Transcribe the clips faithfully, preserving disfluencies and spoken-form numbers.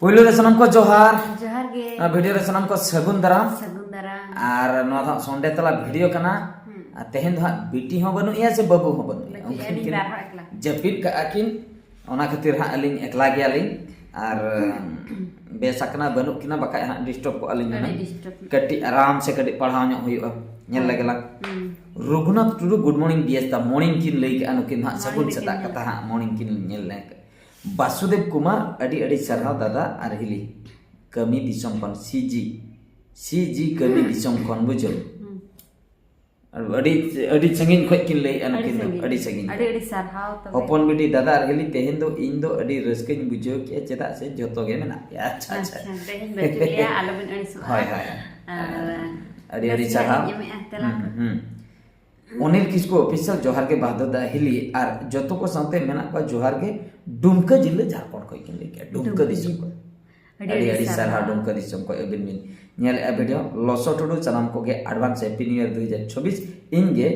ᱯᱳᱭᱞᱳ ᱨᱮ ᱥᱟᱱᱟᱢ ᱠᱚ ᱡᱚᱦᱟᱨ᱾ ᱡᱚᱦᱟᱨ ᱜᱮ᱾ ᱱᱚᱣᱟ ᱵᱷᱤᱰᱤᱭᱳ ᱨᱮ ᱥᱟᱱᱟᱢ ᱠᱚ ᱥᱟᱹᱜᱩᱱ ᱫᱟᱨᱟᱢ᱾ ᱥᱟᱹᱜᱩᱱ ᱫᱟᱨᱟᱢ᱾ ᱟᱨ ᱱᱚᱣᱟ ᱫᱚ ᱦᱟᱸᱜ ᱥᱚᱱᱰᱮ ᱛᱟᱞᱟ ᱵᱷᱤᱰᱤᱭᱳ ᱠᱟᱱᱟ᱾ ᱦᱩᱸ᱾ ᱟᱨ ᱛᱮᱦᱮᱧ ᱫᱚ ᱦᱟᱸᱜ ᱵᱤᱴᱤ ᱦᱚᱸ ᱵᱟᱹᱱᱩᱜ ᱮᱭᱟ ᱥᱮ ᱵᱟᱹᱵᱩ ᱦᱚᱸ ᱵᱟᱹᱱᱩᱜ ᱮᱭᱟ, ᱵᱟᱹᱱᱩᱜ ᱮᱭᱟ, ᱩᱱᱠᱤᱱ ᱟᱹᱞᱤᱧ ᱠᱤᱱ ᱵᱟᱨ ᱦᱚᱲ ᱮᱠᱞᱟ᱾ ᱡᱟᱹᱯᱤᱫ ᱠᱟᱜᱼᱟ ᱠᱤᱱ᱾ ᱚᱱᱟ ᱠᱷᱟᱹᱛᱤᱨ ᱦᱟᱸᱜ ᱟᱹᱞᱤᱧ ᱮᱠᱞᱟ ᱜᱮᱭᱟᱞᱤᱧ᱾ ᱟᱨ ᱵᱮᱥ ᱟᱠᱟᱱᱟ ᱵᱟᱹᱱᱩᱜ ᱠᱤᱱᱟ, ᱵᱟᱠᱷᱟᱡ ᱦᱟᱸᱜ ᱰᱤᱥᱴᱟᱵ ᱠᱚᱜᱼᱟ ᱞᱤᱧ ᱟᱹᱰᱤ ᱦᱩᱱᱟᱹᱝ᱾ ᱰᱤᱥᱴᱟᱵ᱾ ᱠᱟᱹᱴᱤᱡ ᱟᱨᱟᱢ ᱥᱮ ᱠᱟᱹᱴᱤᱡ ᱯᱟᱲᱦᱟᱣ ᱧᱚᱜ ᱦᱩᱭᱩᱜᱼᱟ, ᱧᱮᱞ ᱞᱮᱜᱮ ᱞᱟᱝ᱾ ᱦᱩᱸ᱾ ᱨᱚᱜᱷᱩᱱᱟᱛᱷ ᱴᱩᱰᱩ, ᱜᱩᱰ ᱢᱚᱨᱱᱤᱝ ᱵᱤᱭᱮᱥ ᱫᱟ, ᱢᱚᱨᱱᱤᱝ ᱠᱤᱱ ᱞᱟᱹᱭ ᱠᱟᱜᱼᱟ ᱱᱩᱠᱤᱱ ᱦᱟᱸᱜ, ᱢᱚᱨᱱᱤᱝ ᱥᱟᱹᱜᱩᱱ ᱞᱟᱹᱭ ᱥᱮᱛᱟᱜ ᱠᱤᱱ ᱠᱟᱛᱷᱟ ᱦᱟᱸᱜ ᱢᱚᱨᱱᱤᱝ ᱠᱤᱱ ᱧᱮᱞ ᱞᱮᱜᱮ᱾ ᱵᱟᱥᱩᱫᱮᱵ ᱠᱩᱢᱟᱨ, ᱟᱹᱰᱤ ᱟᱹᱰᱤ ᱥᱟᱨᱦᱟᱣ ᱫᱟᱫᱟ ᱟᱨ ᱦᱤᱞᱤ, ᱠᱟᱹᱢᱤ ᱫᱤᱥᱚᱢ ᱠᱷᱚᱱ, ᱥᱤ ᱡᱤ, ᱥᱤ ᱡᱤ ᱠᱟᱹᱢᱤ ᱫᱤᱥᱚᱢ ᱠᱷᱚᱱ, ᱵᱩᱡᱷᱟᱹᱣ᱾ ᱦᱩᱸ᱾ ᱟᱹᱰᱤ ᱟᱹᱰᱤ ᱥᱟᱺᱜᱤᱧ ᱠᱷᱚᱡ ᱠᱤᱱ ᱞᱟᱹᱭᱮᱜᱼᱟ ᱟᱹᱰᱤ ᱱᱩᱠᱤᱱ ᱫᱚ, ᱥᱟᱺᱜᱤᱧ᱾ ᱟᱹᱰᱤ ᱥᱟᱺᱜᱤᱧ᱾ ᱟᱹᱰᱤ ᱟᱹᱰᱤ ᱥᱟᱨᱦᱟᱣ ᱛᱚᱵᱮ᱾ ᱦᱚᱯᱚᱱ ᱵᱤᱴᱤ, ᱫᱟᱫᱟ ᱟᱨ ᱦᱤᱞᱤ, ᱛᱮᱦᱮᱧ ᱫᱚ ᱤᱧ ᱫᱚ ᱟᱹᱰᱤ ᱨᱟᱹᱥᱠᱟᱹᱧ ᱵᱩᱡᱷᱟᱹᱣ ᱠᱮᱜᱼᱟ, ᱪᱮᱫᱟᱜ ᱥᱮ ᱡᱚᱛᱚ ᱜᱮ ᱢᱮᱱᱟᱜ ᱯᱮᱭᱟ᱾ ᱟᱪᱪᱷᱟ, ᱟᱪᱪᱷᱟ᱾ ᱟᱪᱪᱷᱟ, ᱛᱮᱦᱮᱧ ᱵᱟᱹᱪᱩᱜ ᱞᱮᱭᱟ, ᱟᱞᱚᱵᱤᱱ ᱟᱹᱲᱤᱥᱚᱜᱼᱟ᱾ ᱦᱳᱭ, ᱦᱳᱭ᱾ ᱟᱨ ᱟᱹᱰᱤ ᱟᱹᱰᱤ ᱵᱮᱥ ᱥᱟᱨᱦᱟᱣ᱾ ᱜᱮ ᱮᱢᱮᱜᱼᱟ ᱛᱮᱞᱟ ᱦᱩᱸ, ᱠᱚ᱾ ᱦᱩᱸ᱾ ᱚᱱᱤᱞ ᱠᱤᱥᱠᱩ ᱚᱯᱷᱤᱥᱤᱭᱟᱞ, ᱡᱚᱦᱟᱨ ᱜᱮ ᱵᱟᱦᱫᱩᱨ ᱫᱟ ᱦᱤᱞᱤ, ᱟᱨ ᱡᱚᱛᱚ ᱠᱚ ᱥᱟᱶᱛᱮ ᱢᱮᱱᱟᱜ ᱠᱚᱣᱟ, ᱡᱚᱦᱟᱨ ᱜᱮ᱾ ᱰᱩᱢᱠᱟᱹ ᱡᱤᱞᱟᱹ, ᱡᱷᱟᱲᱠᱷᱚᱸᱰ ᱠᱷᱚᱡ ᱠᱤᱱ ᱞᱟᱹᱭ ᱠᱮᱜᱼᱟ, ᱰᱩᱢᱠᱟᱹ ᱰᱩᱢᱠᱟᱹ ᱡᱤᱞᱟᱹ᱾ ᱟᱹᱰᱤ ᱟᱹᱰᱤ ᱟᱹᱰᱤ ᱟᱹᱰᱤ ᱥᱟᱨᱦᱟᱣ ᱥᱟᱨᱦᱟᱣ᱾ ᱰᱩᱢᱠᱟᱹ ᱫᱤᱥᱚᱢ ᱠᱷᱚᱡ ᱟᱹᱵᱤᱱ ᱵᱤᱱ ᱧᱮᱞᱮᱜᱼᱟ ᱵᱷᱤᱰᱤᱭᱳ᱾ ᱞᱚᱥᱚ ᱴᱩᱰᱩ, ᱥᱟᱱᱟᱢ ᱠᱚᱜᱮ advance happy new year ᱫᱩ ᱦᱟᱡᱟᱨ ᱪᱷᱚᱵᱵᱤᱥ᱾ ᱤᱧ ᱜᱮ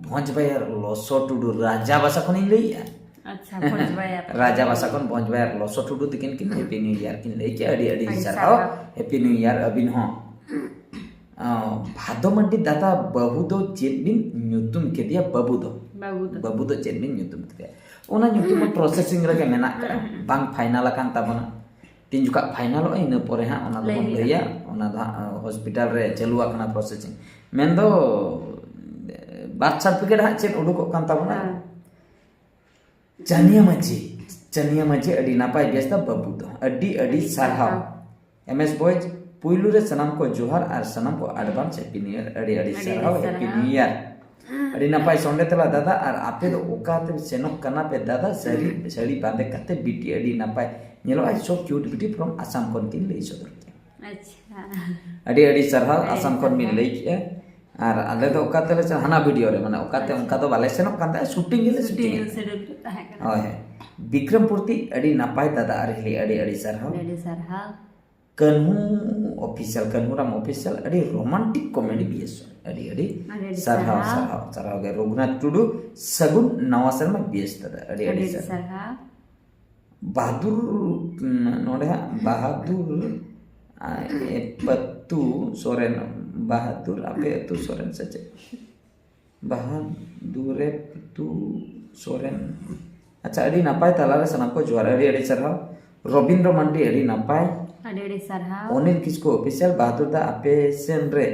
ᱵᱷᱚᱸᱡᱽ ᱵᱟᱭᱟᱨ ᱞᱚᱥᱚ ᱴᱩᱰᱩ, ᱨᱟᱡᱟ ᱵᱟᱥᱟ ᱠᱷᱚᱱᱤᱧ ᱞᱟᱹᱭᱮᱜᱼᱟ᱾ ᱟᱪᱪᱷᱟ, ᱵᱷᱚᱸᱡᱽ ᱵᱟᱭᱟᱨ᱾ ᱨᱟᱡᱟ ᱵᱟᱥᱟ ᱠᱷᱚᱱ ᱵᱷᱚᱸᱡᱽ ᱵᱟᱭᱟᱨ ᱞᱚᱥᱚ ᱴᱩᱰᱩ ᱛᱤᱠᱤᱱ ᱠᱤᱱ happy new year ᱠᱤᱱ ᱞᱟᱹᱭ ᱠᱮᱜᱼᱟ᱾ ᱟᱹᱰᱤ ᱟᱹᱰᱤ ᱟᱹᱰᱤ ᱥᱟᱨᱦᱟᱣ, ᱥᱟᱨᱦᱟᱣ᱾ happy new year ᱟᱹᱵᱤᱱ ᱦᱚᱸ᱾ ᱚ, ᱵᱷᱟᱫᱚ ᱢᱟᱹᱨᱰᱤ ᱫᱟᱫᱟ, ᱵᱟᱹᱦᱩ ᱫᱚ ᱪᱮᱫ ᱵᱤᱱ ᱧᱩᱛᱩᱢ ᱠᱮᱫᱮᱭᱟ? ᱵᱟᱹᱵᱩ ᱫᱚ᱾ ᱵᱟᱹᱵᱩ ᱫᱚ᱾ ᱵᱟᱹᱵᱩ ᱫᱚ ᱪᱮᱫ ᱵᱤᱱ ᱧᱩᱛᱩᱢ ᱠᱮᱫᱮᱭᱟ? ᱚᱱᱟ ᱧᱩᱛᱩᱢ ᱢᱟ processing ᱨᱮᱜᱮ ᱢᱮᱱᱟᱜ ᱠᱟᱜᱼᱟ, ᱵᱟᱝ final ᱟᱠᱟᱱ ᱛᱟᱵᱚᱱᱟ᱾ ᱛᱤᱱ ᱡᱚᱠᱷᱟᱜ finalᱚᱜᱼᱟ, ᱤᱱᱟᱹ ᱯᱚᱨᱮ ᱦᱟᱸᱜ ᱚᱱᱟ ᱞᱟᱹᱭ ᱫᱚᱵᱚᱱ ᱦᱩᱭᱩᱜᱼᱟ᱾ ᱞᱟᱹᱭᱟ᱾ ᱚᱱᱟ ᱫᱚ ᱦᱟᱸᱜ hospital ᱨᱮ ᱪᱟᱹᱞᱩ ᱟᱠᱟᱱᱟ processing᱾ ᱢᱮᱱᱫᱚ birth certificate ᱦᱟᱸᱜ ᱪᱮᱫ ᱩᱰᱩᱠᱚᱜ ᱠᱟᱱ ᱛᱟᱵᱚᱱᱟ? ᱦᱮᱸ᱾ ᱪᱟᱹᱱᱤᱭᱟ ᱢᱟᱹᱡᱷᱤ, ᱪᱟᱹᱱᱤᱭᱟ ᱢᱟᱹᱡᱷᱤ, ᱟᱹᱰᱤ ᱱᱟᱯᱟᱭ ᱵᱮᱥ ᱫᱟ ᱵᱟᱹᱵᱩ ᱫᱚ, ᱟᱹᱰᱤ ᱟᱹᱰᱤ ᱟᱹᱰᱤ ᱥᱟᱨᱦᱟᱣ᱾ ᱥᱟᱨᱦᱟᱣ᱾ MS Boys, ᱯᱩᱭᱞᱩ ᱨᱮ ᱥᱟᱱᱟᱢ ᱠᱚ ᱡᱚᱦᱟᱨ ᱟᱨ ᱥᱟᱱᱟᱢ ᱠᱚ advance happy new year, ᱟᱹᱰᱤ ᱟᱹᱰᱤ ᱟᱹᱰᱤ ᱥᱟᱨᱦᱟᱣ, ᱟᱹᱰᱤ happy ᱥᱟᱨᱦᱟᱣ᱾ new year᱾ ᱟᱹᱰᱤ ᱱᱟᱯᱟᱭ ᱥᱚᱱᱰᱮ ᱛᱮᱞᱟ ᱫᱟᱫᱟ, ᱟᱨ ᱟᱯᱮ ᱫᱚ ᱚᱠᱟ ᱛᱮ ᱥᱮᱱᱚᱜ ᱠᱟᱱᱟ ᱯᱮ ᱫᱟᱫᱟ? ᱥᱟᱹᱲᱤ, ᱥᱟᱹᱲᱤ ᱵᱟᱸᱫᱮ ᱠᱟᱛᱮ ᱵᱤᱴᱤ ᱟᱹᱰᱤ ᱱᱟᱯᱟᱭ ᱧᱮᱞᱚᱜ ᱟᱭ, so cute ᱵᱤᱴᱤ from ᱟᱥᱟᱢ ᱠᱷᱚᱱ ᱠᱤᱱ ᱞᱟᱹᱭ ᱥᱚᱫᱚᱨ ᱠᱮᱫᱟ᱾ ᱟᱪᱪᱷᱟ᱾ ᱟᱹᱰᱤ ᱟᱹᱰᱤ ᱥᱟᱨᱦᱟᱣ, ᱟᱹᱰᱤ ᱟᱥᱟᱢ ᱠᱷᱚᱱ ᱵᱤᱱ ᱥᱟᱨᱦᱟᱣ᱾ ᱞᱟᱹᱭ ᱠᱮᱜᱼᱟ᱾ ᱟᱨ ᱟᱞᱮ ᱫᱚ ᱚᱠᱟ ᱛᱮᱞᱮ ᱪᱟᱞᱟᱜ, ᱦᱟᱱᱟ ᱵᱷᱤᱰᱤᱭᱳ ᱨᱮ, ᱢᱟᱱᱮ ᱚᱠᱟᱛᱮ ᱟᱪᱪᱷᱟ᱾ ᱚᱱᱠᱟ ᱫᱚ ᱵᱟᱞᱮ ᱥᱮᱱᱚᱜ ᱠᱟᱱ ᱛᱟᱦᱮᱸᱫ, ᱥᱩᱴᱤᱝ ᱜᱮᱞᱮ ᱥᱩᱴᱤᱝ ᱥᱩᱴᱤᱝ ᱮᱫ᱾ ᱥᱮᱰᱩᱞ ᱨᱮ ᱛᱟᱦᱮᱸ ᱠᱟᱱᱟ᱾ ᱦᱳᱭ, ᱦᱳᱭ᱾ ᱵᱤᱠᱨᱚᱢᱯᱩᱨᱛᱤ, ᱟᱹᱰᱤ ᱱᱟᱯᱟᱭ ᱫᱟᱫᱟ ᱟᱨ ᱦᱤᱞᱤ, ᱟᱹᱰᱤ ᱟᱹᱰᱤ ᱥᱟᱨᱦᱟᱣ᱾ ᱟᱹᱰᱤ ᱟᱹᱰᱤ ᱥᱟᱨᱦᱟᱣ᱾ ᱠᱟᱹᱱᱦᱩ ᱚᱯᱷᱤᱥᱤᱭᱟᱞ, ᱠᱟᱹᱱᱦᱩᱨᱟᱢ ᱚᱯᱷᱤᱥᱤᱭᱟᱞ, ᱟᱹᱰᱤ ᱨᱳᱢᱟᱱᱴᱤᱠ ᱠᱚᱢᱮᱰᱤ ᱵᱤᱭᱮᱥ, ᱟᱹᱰᱤ ᱟᱹᱰᱤ ᱟᱹᱰᱤ ᱟᱹᱰᱤ ᱥᱟᱨᱦᱟᱣ, ᱥᱟᱨᱦᱟᱣ᱾ ᱥᱟᱨᱦᱟᱣ, ᱥᱟᱨᱦᱟᱣ ᱜᱮ᱾ ᱨᱚᱜᱷᱩᱱᱟᱛᱷ ᱴᱩᱰᱩ, ᱥᱟᱹᱜᱩᱱ ᱱᱟᱣᱟ ᱥᱮᱨᱢᱟ ᱵᱤᱭᱮᱥ ᱫᱟᱫᱟ, ᱟᱹᱰᱤ ᱟᱹᱰᱤ ᱟᱹᱰᱤ ᱟᱹᱰᱤ ᱥᱟᱨᱦᱟᱣ᱾ ᱥᱟᱨᱦᱟᱣ᱾ ᱵᱟᱦᱟᱫᱩᱨ, ᱩᱸ, ᱱᱚᱰᱮ ᱵᱟᱦᱟᱫᱩᱨ, ᱟ, ᱮ, ᱯᱟᱹᱛᱩ ᱥᱚᱨᱮᱱ, ᱵᱟᱦᱟᱫᱩᱨ ᱟᱯᱮ ᱟᱹᱛᱩ ᱥᱚᱨᱮᱱ ᱥᱮ ᱪᱮᱫ? ᱵᱟᱦᱟᱫᱩᱨ ᱮ ᱯᱟᱹᱛᱩ ᱥᱚᱨᱮᱱ᱾ ᱟᱪᱪᱷᱟ, ᱟᱹᱰᱤ ᱱᱟᱯᱟᱭ, ᱛᱟᱞᱟᱨᱮ ᱥᱟᱱᱟᱢ ᱠᱚ ᱡᱚᱦᱟᱨ, ᱟᱹᱰᱤ ᱟᱹᱰᱤ ᱥᱟᱨᱦᱟᱣ᱾ ᱨᱚᱵᱤᱱᱫᱨᱚ ᱢᱟᱱᱰᱤ, ᱟᱹᱰᱤ ᱱᱟᱯᱟᱭ᱾ ᱟᱹᱰᱤ ᱟᱹᱰᱤ ᱥᱟᱨᱦᱟᱣ᱾ ᱚᱱᱤᱞ ᱠᱤᱥᱠᱩ ᱚᱯᱷᱤᱥᱤᱭᱟᱞ, ᱵᱟᱦᱟᱫᱩᱨ ᱫᱟ ᱟᱯᱮ ᱥᱮᱱ ᱨᱮ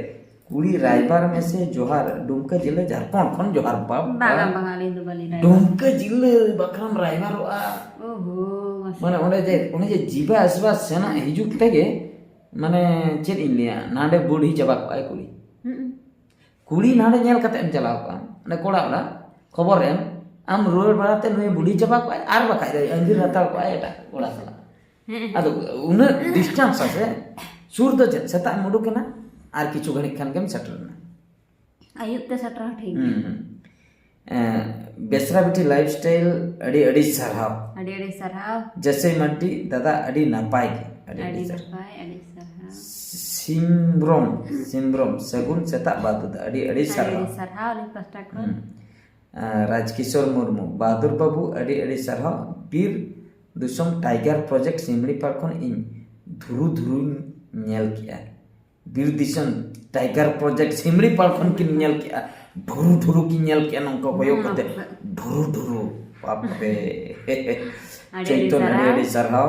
ᱠᱩᱲᱤ ᱨᱟᱭᱵᱟᱨ ᱢᱮᱥᱮ ᱡᱚᱦᱟᱨ, ᱰᱩᱢᱠᱟᱹ ᱡᱤᱞᱟᱹ ᱡᱷᱟᱲᱠᱷᱚᱸᱰ ᱠᱷᱚᱱ ᱡᱚᱦᱟᱨ᱾ ᱵᱟᱯ ᱵᱟᱝᱟ ᱵᱟᱝᱟ, ᱟᱹᱞᱤᱧ ᱫᱚ ᱵᱟᱹᱞᱤᱧ ᱨᱟᱭᱵᱟᱨ᱾ ᱰᱩᱢᱠᱟᱹ ᱡᱤᱞᱟᱹ ᱵᱟᱠᱷᱨᱟᱢ ᱨᱟᱭᱵᱟᱨᱚᱜᱼᱟ? ᱳᱦᱳ, ᱢᱟᱥᱮ᱾ ᱢᱟᱱᱮ ᱚᱸᱰᱮ ᱡᱮ, ᱚᱱᱮ ᱡᱮ ᱡᱤᱵᱟ ᱟᱥᱵᱟ ᱥᱮᱱᱚᱜ ᱦᱤᱡᱩᱜ ᱛᱮᱜᱮ, ᱢᱟᱱᱮ ᱪᱮᱫ ᱤᱧ ᱞᱟᱹᱭᱟ, ᱱᱟᱰᱮ ᱵᱩᱲᱦᱤ ᱪᱟᱵᱟ ᱠᱚᱜᱼᱟᱭ ᱠᱩᱲᱤ᱾ ᱦᱩᱸ᱾ ᱠᱩᱲᱤ ᱱᱟᱰᱮ ᱧᱮᱞ ᱠᱟᱛᱮ ᱮᱢ ᱪᱟᱞᱟᱣ ᱠᱚᱜᱼᱟ, ᱚᱸᱰᱮ ᱠᱚᱲᱟ ᱚᱲᱟᱜ ᱠᱷᱚᱵᱚᱨ ᱮᱢ, ᱟᱢ ᱨᱩᱣᱟᱹᱲ ᱵᱟᱲᱟᱛᱮ ᱱᱩᱭ ᱵᱩᱲᱦᱤ ᱪᱟᱵᱟ ᱠᱚᱜᱼᱟᱭ, ᱟᱨ ᱵᱟᱠᱷᱟᱡ ᱫᱚ ᱟᱸᱡᱤᱨ ᱦᱟᱛᱟᱲ ᱠᱚᱜᱼᱟᱭ ᱮᱴᱟᱜ ᱠᱚᱲᱟ ᱥᱟᱞᱟᱜ᱾ ᱦᱮᱸ᱾ ᱟᱫᱚ ᱩᱱᱟᱹᱜ ᱰᱤᱥᱴᱟᱱᱥ ᱟᱥᱮ, ᱥᱩᱨ ᱫᱚ ᱪᱮᱫ, ᱥᱮᱛᱟᱜ ᱮᱢ ᱩᱰᱩᱠ ᱮᱱᱟ, ᱟᱨ ᱠᱤᱪᱷᱩ ᱜᱷᱟᱹᱲᱤᱡ ᱠᱷᱟᱱ ᱜᱮᱢ ᱥᱮᱴᱮᱨ ᱮᱱᱟ᱾ ᱟᱹᱭᱩᱵ ᱛᱮ ᱥᱮᱴᱮᱨ ᱦᱚᱸ ᱴᱷᱤᱠ ᱦᱩᱸ, ᱜᱮᱭᱟ᱾ ᱦᱩᱸ᱾ ᱮᱸ, ᱵᱮᱥᱨᱟ ᱵᱤᱴᱤ ᱞᱟᱭᱤᱯᱷ ᱥᱴᱟᱭᱤᱞ, ᱟᱹᱰᱤ ᱟᱹᱰᱤ ᱥᱟᱨᱦᱟᱣ᱾ ᱟᱹᱰᱤ ᱟᱹᱰᱤ ᱥᱟᱨᱦᱟᱣ᱾ ᱡᱟᱹᱥᱟᱹᱭ ᱢᱟᱱᱰᱤ, ᱫᱟᱫᱟ ᱟᱹᱰᱤ ᱱᱟᱯᱟᱭ ᱜᱮ, ᱟᱹᱰᱤ ᱟᱹᱰᱤ ᱟᱹᱰᱤ ᱥᱟᱨᱦᱟᱣ᱾ ᱱᱟᱯᱟᱭ, ᱟᱹᱰᱤ ᱥᱟᱨᱦᱟᱣ᱾ ᱥᱤᱢᱨᱚᱢ, ᱥᱤᱢᱨᱚᱢ, ᱥᱟᱹᱜᱩᱱ ᱥᱮᱛᱟᱜ ᱵᱟᱹᱫᱩ ᱫᱟ, ᱟᱹᱰᱤ ᱟᱹᱰᱤ ᱟᱹᱰᱤ ᱥᱟᱨᱦᱟᱣ᱾ ᱟᱹᱰᱤ ᱥᱟᱨᱦᱟᱣ ᱟᱹᱞᱤᱧ ᱯᱟᱥᱴᱟ ᱠᱷᱚᱱ᱾ ᱦᱩᱸ᱾ ᱟᱸ, ᱨᱟᱡᱽᱠᱤᱥᱳᱨ ᱢᱩᱨᱢᱩ, ᱵᱟᱦᱟᱫᱩᱨ ᱵᱟᱹᱵᱩ, ᱟᱹᱰᱤ ᱟᱹᱰᱤ ᱥᱟᱨᱦᱟᱣ᱾ ᱵᱤᱨ ᱫᱤᱥᱚᱢ ᱴᱟᱭᱜᱟᱨ ᱯᱨᱚᱡᱮᱠᱴ ᱥᱤᱢᱲᱤᱯᱟᱲ ᱠᱷᱚᱱ ᱤᱧ ᱫᱷᱩᱨᱩ ᱫᱷᱩᱨᱩᱧ ᱧᱮᱞ ᱠᱮᱜᱼᱟ᱾ ᱵᱤᱨ ᱫᱤᱥᱚᱢ ᱴᱟᱭᱜᱟᱨ ᱯᱨᱚᱡᱮᱠᱴ ᱥᱤᱢᱲᱤᱯᱟᱲ ᱠᱷᱚᱱ ᱠᱤᱱ ᱧᱮᱞ ᱠᱮᱜᱼᱟ, ᱫᱷᱩᱨᱩ ᱫᱷᱩᱨᱩ ᱠᱤᱱ ᱧᱮᱞ ᱠᱮᱜᱼᱟ, ᱱᱚᱝᱠᱟ ᱠᱚᱭᱚᱜ ᱠᱟᱛᱮ, ᱫᱷᱩᱨᱩ ᱫᱷᱩᱨᱩ, ᱵᱟᱯᱨᱮ᱾ ᱟᱹᱰᱤ ᱪᱳᱭᱛᱚᱱ, ᱟᱹᱰᱤ ᱥᱟᱨᱦᱟᱣ᱾ ᱟᱹᱰᱤ ᱥᱟᱨᱦᱟᱣ᱾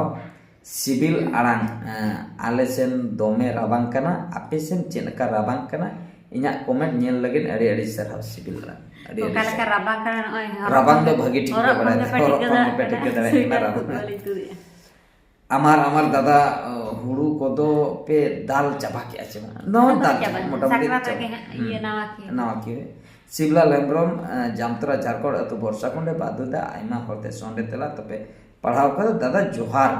ᱥᱤᱵᱤᱞ ᱟᱲᱟᱝ, ᱮᱸ, ᱟᱞᱮ ᱥᱮᱱ ᱫᱚᱢᱮ ᱨᱟᱵᱟᱝ ᱠᱟᱱᱟ, ᱟᱯᱮ ᱥᱮᱱ ᱪᱮᱫ ᱞᱮᱠᱟ ᱨᱟᱵᱟᱝ ᱠᱟᱱᱟ? ᱤᱧᱟᱹᱜ ᱠᱚᱢᱮᱱᱴ ᱧᱮᱞ ᱞᱟᱹᱜᱤᱫ ᱟᱹᱰᱤ ᱟᱹᱰᱤ ᱥᱟᱨᱦᱟᱣ᱾ ᱥᱤᱵᱤᱞ ᱟᱲᱟᱝ, ᱟᱹᱰᱤ ᱟᱹᱰᱤ ᱚᱠᱟ ᱞᱮᱠᱟ ᱥᱟᱨᱦᱟᱣ᱾ ᱨᱟᱵᱟᱝ ᱠᱟᱱᱟ ᱱᱚᱜᱼᱚᱭ ᱦᱚᱨᱚᱜ ᱨᱟᱵᱟᱝ ᱫᱚ ᱠᱷᱚᱱ ᱵᱷᱟᱹᱜᱤ ᱴᱷᱤᱠ ᱜᱮ ᱦᱚᱨᱚᱜ ᱵᱟᱲᱟᱭ ᱠᱷᱚᱱ ᱫᱚᱯᱮ ᱦᱚᱨᱚᱜ ᱴᱷᱤᱠᱟᱹ ᱠᱷᱚᱱ ᱫᱟᱲᱮᱭᱟᱜ ᱫᱚᱯᱮ ᱠᱟᱱᱟ᱾ ᱴᱷᱤᱠᱟᱹ ᱫᱟᱲᱮᱭᱟᱜ ᱥᱩᱭᱮᱴᱟᱨ ᱠᱟᱱᱟ, ᱠᱚ ᱨᱟᱵᱟᱝ᱾ ᱵᱟᱹᱞᱤᱧ ᱛᱩᱫᱮᱜᱼᱟ᱾ ᱟᱢᱟᱨ ᱟᱢᱟᱨ ᱫᱟᱫᱟ, ᱚ, ᱦᱩᱲᱩ ᱠᱚᱫᱚ ᱯᱮ ᱫᱟᱞ ᱪᱟᱵᱟ ᱠᱮᱜᱼᱟ ᱪᱮ ᱵᱟᱝ? ᱱᱚᱣᱟ ᱚᱱᱟ ᱫᱟᱞ ᱠᱚᱫᱚ ᱪᱟᱵᱟ, ᱢᱚᱴᱟᱢᱩᱴᱤ ᱥᱟᱠᱨᱟᱛ ᱪᱟᱵᱟ᱾ ᱨᱮᱜᱮ ᱦᱟᱸᱜ ᱦᱩᱸ᱾ ᱤᱭᱟᱹ ᱱᱟᱣᱟ ᱠᱤ᱾ ᱱᱟᱣᱟ ᱠᱤ᱾ ᱥᱤᱵᱞᱟ ᱦᱮᱢᱵᱨᱚᱢ, ᱮ, ᱡᱟᱢᱛᱚᱨᱟ ᱡᱷᱟᱲᱠᱷᱚᱸᱰ ᱟᱹᱛᱩ ᱵᱚᱨᱥᱟ ᱠᱷᱚᱸᱰᱮ ᱵᱟᱫᱩᱫᱟ, ᱟᱭᱢᱟ ᱦᱚᱲᱛᱮ ᱥᱚᱸᱰᱮ ᱛᱮᱞᱟ ᱛᱚᱯᱮ ᱯᱟᱲᱦᱟᱣ ᱠᱟᱫᱟ ᱫᱟᱫᱟ, ᱡᱚᱦᱟᱨ᱾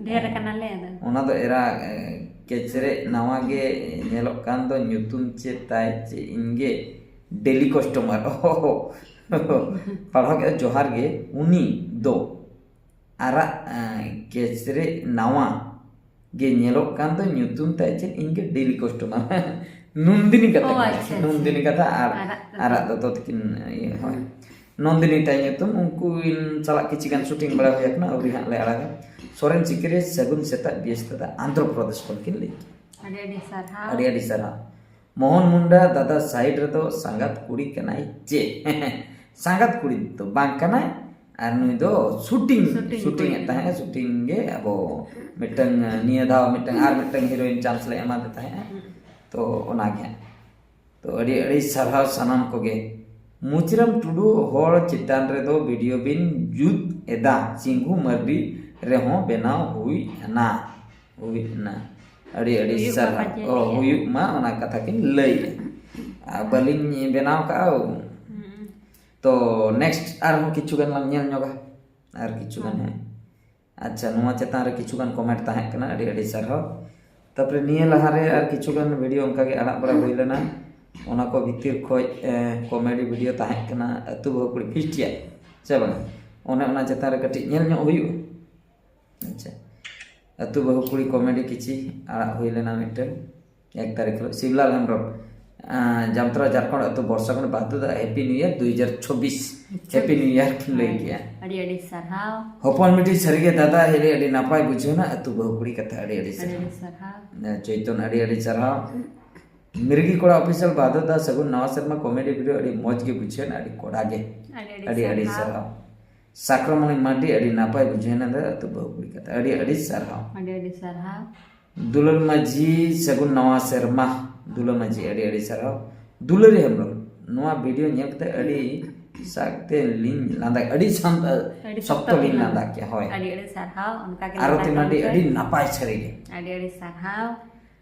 ᱰᱷᱮᱨ ᱟᱠᱟᱱᱟᱞᱮ ᱟᱫᱚ᱾ ᱚᱱᱟ ᱫᱚ ᱮᱨᱟ, ᱮ, ᱠᱮᱪᱨᱮᱡ ᱱᱟᱣᱟ ᱜᱮ ᱧᱮᱞᱚᱜ ᱠᱟᱱ ᱫᱚ, ᱧᱩᱛᱩᱢ ᱪᱮᱫ ᱛᱟᱭ? ᱪᱮᱫ ᱤᱧ ᱜᱮ ᱰᱮᱞᱤ ᱠᱟᱥᱴᱚᱢᱟᱨ᱾ ᱯᱟᱲᱦᱟᱣ ᱠᱮᱫᱟ, ᱡᱚᱦᱟᱨ ᱜᱮ᱾ ᱩᱱᱤ ᱫᱚ ᱟᱨᱟᱜ, ᱮ, ᱠᱮᱪᱨᱮᱡ ᱱᱟᱣᱟ ᱜᱮ ᱧᱮᱞᱚᱜ ᱠᱟᱱ ᱫᱚ, ᱧᱩᱛᱩᱢ ᱛᱟᱭ ᱪᱮᱫ? ᱤᱧ ᱜᱮ ᱰᱮᱞᱤ ᱠᱟᱥᱴᱚᱢᱟᱨ᱾ ᱱᱩᱱᱫᱤᱱᱤ ᱠᱟᱛᱷᱟ ᱚ, ᱠᱟᱱᱟ᱾ ᱟᱪᱪᱷᱟ, ᱟᱪᱪᱷᱟ᱾ ᱱᱩᱱᱫᱤᱱᱤ ᱠᱟᱛᱷᱟ ᱟᱨ ᱟᱨᱟᱜ ᱫᱚᱛᱚ᱾ ᱟᱨᱟᱜ ᱫᱚᱛᱚ ᱛᱟᱹᱠᱤᱱ, ᱤᱭᱟᱹ, ᱦᱳᱭ᱾ ᱱᱚᱱᱫᱤᱱᱤ ᱛᱟᱭ ᱧᱩᱛᱩᱢ, ᱩᱱᱠᱩ ᱥᱟᱞᱟᱜ ᱠᱤᱪᱷᱤ ᱜᱟᱱ ᱥᱩᱴᱤᱝ ᱵᱟᱲᱟ ᱦᱩᱭ ᱟᱠᱟᱱᱟ, ᱟᱹᱣᱨᱤ ᱦᱟᱸᱜ ᱞᱮ ᱟᱲᱟᱜᱟ᱾ ᱥᱚᱨᱮᱱ ᱥᱤᱠᱟᱹᱨᱤᱭᱟᱹ ᱥᱟᱹᱜᱩᱱ ᱥᱮᱛᱟᱜ ᱵᱤᱭᱮᱥ ᱫᱟᱫᱟ ᱟᱱᱫᱷᱨᱚ ᱯᱨᱚᱫᱮᱥ ᱠᱷᱚᱱ ᱠᱤᱱ ᱞᱟᱹᱭ ᱠᱮᱫᱟ᱾ ᱟᱹᱰᱤ ᱟᱹᱰᱤ ᱥᱟᱨᱦᱟᱣ᱾ ᱟᱹᱰᱤ ᱟᱹᱰᱤ ᱥᱟᱨᱦᱟᱣ᱾ ᱢᱳᱦᱚᱱ ᱢᱩᱱᱰᱟ ᱫᱟᱫᱟ ᱥᱟᱭᱤᱰ ᱨᱮᱫᱚ ᱥᱟᱸᱜᱟᱛ ᱠᱩᱲᱤ ᱠᱟᱱᱟᱭ ᱪᱮ? ᱥᱟᱸᱜᱟᱛ ᱠᱩᱲᱤ ᱫᱚ ᱵᱟᱝ ᱠᱟᱱᱟᱭ, ᱟᱨ ᱱᱩᱭ ᱫᱚ ᱥᱩᱴᱤᱝ ᱥᱩᱴᱤᱝ ᱥᱩᱴᱤᱝ ᱮᱫ ᱠᱩᱲᱤ᱾ ᱛᱟᱦᱮᱸᱫ, ᱥᱩᱴᱤᱝ ᱜᱮ ᱟᱵᱚ ᱢᱤᱫᱴᱟᱝ ᱱᱤᱭᱟᱹ ᱫᱷᱟᱣ ᱢᱤᱫᱴᱟᱝ ᱟᱨ ᱢᱤᱫᱴᱟᱝ ᱦᱤᱨᱳᱭᱤᱱ ᱪᱟᱱᱥ ᱞᱮ ᱮᱢᱟᱫᱮ ᱛᱟᱦᱮᱸᱫ᱾ ᱛᱚ ᱚᱱᱟᱜᱮ ᱦᱟᱸᱜ᱾ ᱛᱚ ᱟᱹᱰᱤ ᱟᱹᱰᱤ ᱥᱟᱨᱦᱟᱣ ᱥᱟᱱᱟᱢ ᱠᱚᱜᱮ᱾ ᱢᱩᱪᱤᱨᱟᱢ ᱴᱩᱰᱩ ᱦᱚᱲ ᱪᱮᱛᱟᱱ ᱨᱮᱫᱚ ᱵᱷᱤᱰᱤᱭᱳ ᱵᱤᱱ ᱡᱩᱛ ᱮᱫᱟ, ᱪᱤᱝᱜᱩ ᱢᱟᱨᱰᱤ ᱨᱮᱦᱚᱸ ᱵᱮᱱᱟᱣ ᱦᱩᱭ ᱮᱱᱟ, ᱦᱩᱭ ᱮᱱᱟ᱾ ᱟᱹᱰᱤ ᱟᱹᱰᱤ ᱦᱩᱭᱩᱜ ᱢᱟ ᱥᱟᱨᱦᱟᱣ᱾ ᱯᱟᱪᱮ ᱚ, ᱞᱟᱹᱭᱟ᱾ ᱦᱩᱭᱩᱜ ᱢᱟ, ᱚᱱᱟ ᱠᱟᱛᱷᱟ ᱠᱤᱱ ᱞᱟᱹᱭᱮᱫᱼᱟ᱾ ᱟᱨ ᱵᱟᱹᱞᱤᱧ ᱵᱮᱱᱟᱣ ᱠᱟᱜᱼᱟ᱾ ᱦᱩᱸ᱾ ᱛᱚ ᱱᱮᱠᱥᱴ ᱟᱨᱦᱚᱸ ᱠᱤᱪᱷᱩ ᱜᱟᱱ ᱞᱟᱝ ᱧᱮᱞ ᱧᱚᱜᱟ, ᱟᱨ ᱠᱤᱪᱷᱩ ᱜᱟᱱ᱾ ᱦᱮᱸ, ᱟᱪᱪᱷᱟ, ᱱᱚᱣᱟ ᱪᱮᱛᱟᱱ ᱨᱮ ᱠᱤᱪᱷᱩ ᱜᱟᱱ ᱠᱚᱢᱮᱱᱴ ᱛᱟᱦᱮᱸ ᱠᱟᱱᱟ, ᱟᱹᱰᱤ ᱟᱹᱰᱤ ᱥᱟᱨᱦᱟᱣ᱾ ᱛᱟᱨᱯᱚᱨᱮ ᱱᱤᱭᱟᱹ ᱞᱟᱦᱟᱨᱮ ᱟᱨ ᱠᱤᱪᱷᱩ ᱜᱟᱱ ᱵᱷᱤᱰᱤᱭᱳ ᱚᱱᱠᱟᱜᱮ ᱟᱲᱟᱜ ᱵᱟᱲᱟ ᱦᱩᱭ ᱞᱮᱱᱟ, ᱚᱱᱟ ᱠᱚ ᱵᱷᱤᱛᱤᱨ ᱠᱷᱚᱡ ᱠᱚᱢᱮᱰᱤ ᱵᱷᱤᱰᱤᱭᱳ ᱛᱟᱦᱮᱸ ᱠᱟᱱᱟ, ᱟᱹᱛᱩ ᱵᱟᱹᱦᱩ ᱠᱩᱲᱤ ᱯᱷᱤᱥᱴᱤᱭᱟ ᱥᱮ ᱵᱟᱝ, ᱚᱱᱮ ᱚᱱᱟ ᱪᱮᱛᱟᱱ ᱨᱮ ᱠᱟᱹᱴᱤᱡ ᱧᱮᱞ ᱧᱚᱜ ᱦᱩᱭᱩᱜᱼᱟ᱾ ᱟᱪᱪᱷᱟ, ᱟᱹᱛᱩ ᱵᱟᱹᱦᱩ ᱠᱩᱲᱤ ᱠᱚᱢᱮᱰᱤ ᱠᱤᱪᱷᱤ ᱟᱲᱟᱜ ᱦᱩᱭ ᱞᱮᱱᱟ ᱢᱤᱫᱴᱮᱱ, ᱮᱠ ᱛᱟᱹᱨᱤᱠᱷ ᱦᱤᱞᱳᱜ᱾ ᱥᱤᱵᱞᱟᱞ ᱦᱮᱢᱵᱨᱚᱢ, ᱟᱸ, ᱡᱟᱢᱛᱟᱨᱟ ᱡᱷᱟᱲᱠᱷᱚᱸᱰ ᱟᱹᱛᱩ ᱵᱚᱨᱥᱟ ᱠᱷᱚᱱ ᱵᱟᱫᱩᱫᱟ, ᱦᱮᱯᱤ ᱱᱤᱭᱩ ᱤᱭᱟᱨ ᱫᱩ ᱦᱟᱡᱟᱨ ᱪᱷᱚᱵᱵᱤᱥ᱾ ᱦᱮᱯᱤ ᱱᱤᱭᱩ ᱤᱭᱟᱨ ᱠᱤᱱ ᱞᱟᱹᱭ ᱠᱮᱜᱼᱟ᱾ ᱟᱹᱰᱤ ᱟᱹᱰᱤ ᱥᱟᱨᱦᱟᱣ᱾ ᱦᱚᱯᱚᱱ ᱵᱤᱴᱤ ᱥᱟᱹᱨᱤᱜᱮ ᱫᱟᱫᱟ ᱦᱤᱞᱤ ᱟᱹᱰᱤ ᱱᱟᱯᱟᱭ ᱵᱩᱡᱷᱟᱹᱣᱱᱟ, ᱟᱹᱛᱩ ᱵᱟᱹᱦᱩ ᱠᱩᱲᱤ ᱠᱟᱛᱷᱟ ᱟᱹᱰᱤ ᱟᱹᱰᱤ ᱟᱹᱰᱤ ᱥᱟᱨᱦᱟᱣ᱾ ᱟᱹᱰᱤ ᱥᱟᱨᱦᱟᱣ᱾ ᱪᱳᱭᱛᱚᱱ ᱟᱹᱰᱤ ᱟᱹᱰᱤ ᱥᱟᱨᱦᱟᱣ᱾ ᱢᱤᱨᱜᱤ ᱠᱚᱲᱟ ᱚᱯᱷᱤᱥᱤᱭᱟᱞ ᱵᱟᱫᱩᱫᱟ ᱥᱟᱹᱜᱩᱱ ᱱᱟᱣᱟ ᱥᱮᱨᱢᱟ ᱠᱚᱢᱮᱰᱤ ᱵᱷᱤᱰᱤᱭᱳ ᱟᱹᱰᱤ ᱢᱚᱡᱽ ᱜᱮ ᱵᱩᱡᱷᱟᱹᱣᱱᱟ, ᱟᱹᱰᱤ ᱠᱚᱰᱟ ᱜᱮ᱾ ᱟᱹᱰᱤ ᱟᱹᱰᱤ ᱟᱹᱰᱤ ᱥᱟᱨᱦᱟᱣ᱾ ᱥᱟᱠᱨᱚᱢᱚᱬᱤ ᱢᱟᱨᱰᱤ ᱟᱹᱰᱤ ᱱᱟᱯᱟᱭ ᱵᱩᱡᱷᱟᱹᱣᱱᱟ ᱫᱟ ᱟᱹᱛᱩ ᱵᱟᱹᱦᱩ ᱠᱩᱲᱤ ᱠᱟᱛᱷᱟ, ᱟᱹᱰᱤ ᱟᱹᱰᱤ ᱥᱟᱨᱦᱟᱣ᱾ ᱟᱹᱰᱤ ᱟᱹᱰᱤ ᱥᱟᱨᱦᱟᱣ᱾ ᱫᱩᱞᱟᱹᱲ ᱢᱟᱹᱡᱷᱤ ᱥᱟᱹᱜᱩᱱ ᱱᱟᱣᱟ ᱥᱮᱨᱢᱟ, ᱫᱩᱞᱟᱹᱲ ᱢᱟᱹᱡᱷᱤ ᱟᱹᱰᱤ ᱟᱹᱰᱤ ᱥᱟᱨᱦᱟᱣ᱾ ᱫᱩᱞᱟᱹᱲᱤ ᱦᱮᱢᱵᱨᱚᱢ, ᱱᱚᱣᱟ ᱵᱷᱤᱰᱤᱭᱳ ᱧᱮᱞ ᱠᱟᱛᱮ ᱟᱹᱰᱤ ᱥᱟᱠᱛᱮ ᱞᱤᱧ ᱞᱟᱸᱫᱟ, ᱟᱹᱰᱤ ᱥᱟᱱ-, ᱟᱹᱰᱤ ᱥᱚᱠᱛᱚ ᱥᱚᱠᱛᱚ ᱞᱤᱧ ᱞᱤᱧ ᱞᱟᱸᱫᱟ ᱠᱮᱜᱼᱟ, ᱦᱳᱭ᱾ ᱟᱹᱰᱤ ᱟᱹᱰᱤ ᱥᱟᱨᱦᱟᱣ, ᱚᱱᱠᱟ ᱜᱮ ᱟᱨᱚᱛᱤ ᱞᱟᱸᱫᱟ ᱢᱟᱨᱰᱤ ᱠᱚ ᱟᱹᱰᱤ ᱦᱩᱭᱩᱜ᱾ ᱱᱟᱯᱟᱭ ᱥᱟᱹᱨᱤ ᱜᱮ᱾ ᱟᱹᱰᱤ ᱟᱹᱰᱤ ᱥᱟᱨᱦᱟᱣ᱾